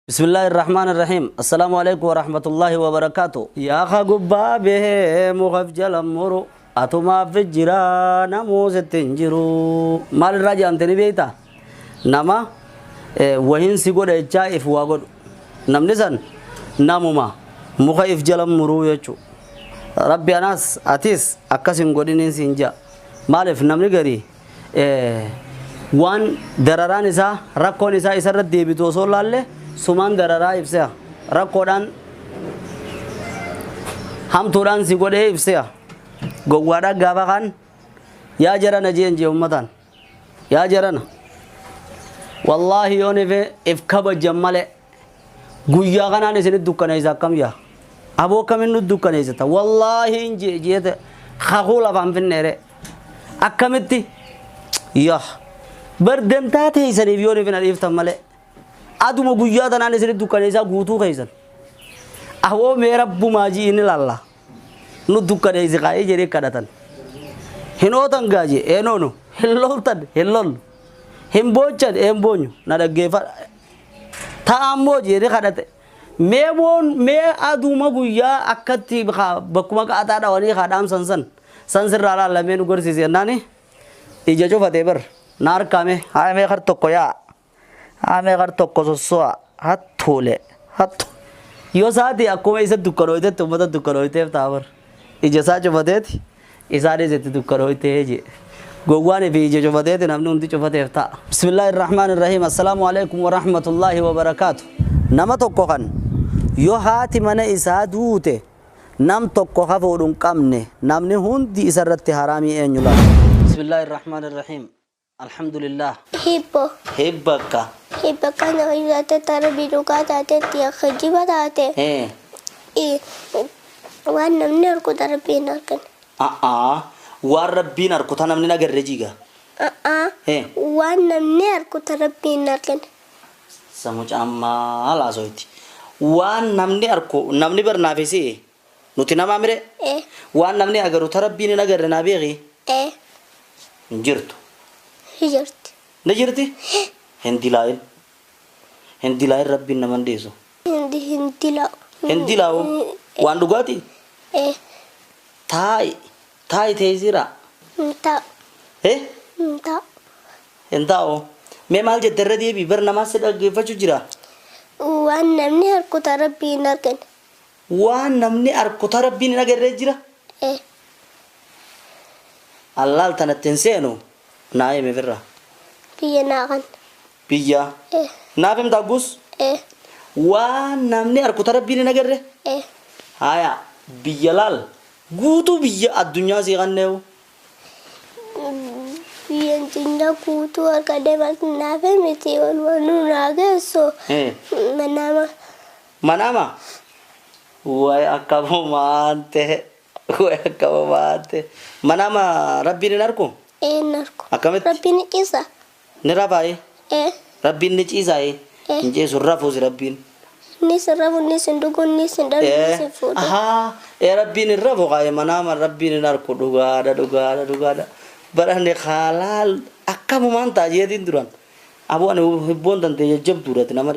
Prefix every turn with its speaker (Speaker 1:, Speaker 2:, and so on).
Speaker 1: Bismillaahi Irrahmaan Irrahiim Assalaamu Aleykum Warahmatullaahi Wabarakaatu Yaa ka gubbaa bahee mukaf jala muru Atumaaf jira namuu sitti hin jiru Maal irraa jedhamte ni beektaa? Nama wahin si godha jechaa if waa godhu Namni san namuma muka if jala muruu jechuu Rabbi anaas atis akkas hin godhiniin siin ja'a Maaliif namni garii Waan dararaan isaa rakkoon isaa isarra deebitu osoo hin laalle sumaan dararaa ibseha. Rakkoodhaan hamtuudhaan si godhee ibseha. Gowwaadhaan gaafa kaan yaa jarana jeen jee ummataan. Yaa jarana. Wallaahi yoon ife if kabajan malee guyyaa kanaan isinit dukkaneessa akkam yaa. Aboo akkamiin nu dukkaneessita? Wallaahi hin jee jeete kakuu lafaan finneere. Akkamitti? Yaa. Bar dantaa teessaniif yoo na dhiiftan malee. Aduma guyyaa tanaan isinit dukkaneessaa guutuu keessan. Aboo mee rabbumaa ji'i ni laalla. Nu dukkaneessi kaa'ee jedhee kadhatan. Hin ootan gaaje eenoonu hin loltan hin lollu. Hin boochan een boonyu na dhaggeeffadha. Ta'aan moo jedhee kadhate. Mee boon mee aduma guyyaa akkatti bakkuma qaaxaa dhawanii kaa dhaamsan san san sirraa laalla mee nu garsiisi jennaani ija cufatee bar na harkaa mee haa mee kar tokko yaa haa mee kar tokko sosso'a hattuule hattu yoo saati akkuma isa dukkanooytetti ummata dukkanooyteef ta'a bar ija isaa cufateeti isaanis itti dukkanooytee jee gowwaan fi ija cufateeti namni hundi cufateef ta'a. Bismillaahi irrahmaan irrahiim assalaamu alaikum warahmatullaahi wabarakaatu. Nama tokko kan yoo haati mana isaa duute nam tokko ka fuudhu hin qabne namni hundi isa irratti haraamii eenyu laata? Bismillaahi irrahmaan irrahiim Alhamdulillaah.
Speaker 2: Hibbo.
Speaker 1: Hibbakka.
Speaker 2: Hibba kana taate tarbii dhugaa taatetti kijiba taate. Waan namni argu darbii hin argine.
Speaker 1: A'aa waan rabbiin arku ta namni hin agarre jiga.
Speaker 2: A'aa waan namni argu ta rabbiin hin argine.
Speaker 1: Sa mucaan maal haasoyti. Waan namni arku namni bar naaf isii nuti namaa mire.
Speaker 2: Ee.
Speaker 1: Waan namni agaru ta rabbiin hin agarre naa beeki.
Speaker 2: Ee.
Speaker 1: Hin jirtu.
Speaker 2: Ni jirti.
Speaker 1: Ni jirti? Hin dilaa'in. Hin dilaa'in rabbiin nama hin dhiisu.
Speaker 2: Hin dilaa'u.
Speaker 1: Hin dilaa'u. Waan dhugaatii?
Speaker 2: Ee.
Speaker 1: Taa'i. Taa'i teessiraa.
Speaker 2: Hin taa'u.
Speaker 1: Eh?
Speaker 2: Hin taa'u.
Speaker 1: Hin taa'u. Mee maal jette irra deebii bar namaa si dhaggeeffachuu jira.
Speaker 2: Waan namni harku ta rabbii hin argine.
Speaker 1: Waan namni arku ta rabbiin hin agarree jira.
Speaker 2: Ee.
Speaker 1: Allaal tanatti hin seenu naa himi firra.
Speaker 2: Biyya naa kan.
Speaker 1: Biyya.
Speaker 2: Ee.
Speaker 1: Naaf himta agguus?
Speaker 2: Ee.
Speaker 1: Waan namni arku ta rabbiin hin agarre?
Speaker 2: Ee.
Speaker 1: Haya biyya laal guutuu biyya addunyaa sii kanneewu.
Speaker 2: Biyya addunyaa guutuu argadhee malti naaf miti walumaa naa geessu. Manaama.
Speaker 1: Manaama? Way akkamumaan ta'e. Way akkamumaan ta'e. Manaama rabbiin hin arku?
Speaker 2: Ee hin arku.
Speaker 1: Akkamitti?
Speaker 2: Rabbiin ni ciisa.
Speaker 1: Ni rafaayi?
Speaker 2: Ee.
Speaker 1: Rabbiin ni ciisaayi?
Speaker 2: Ee.
Speaker 1: Hin ciisu hin rafuusi rabbiin.
Speaker 2: Innis hin rafu, innis hin dhugu, innis hin dhalu, innis hin fuudhu.
Speaker 1: Ahaa. Ee rabbiin hin rafu kaaye manaama rabbiin hin arku dhugaadha dhugaadha dhugaadha. Barani kaalaal akkamumaan ta'a jeetiin duran. Aboo ani hibboon tantee jajjabduudha ati nama.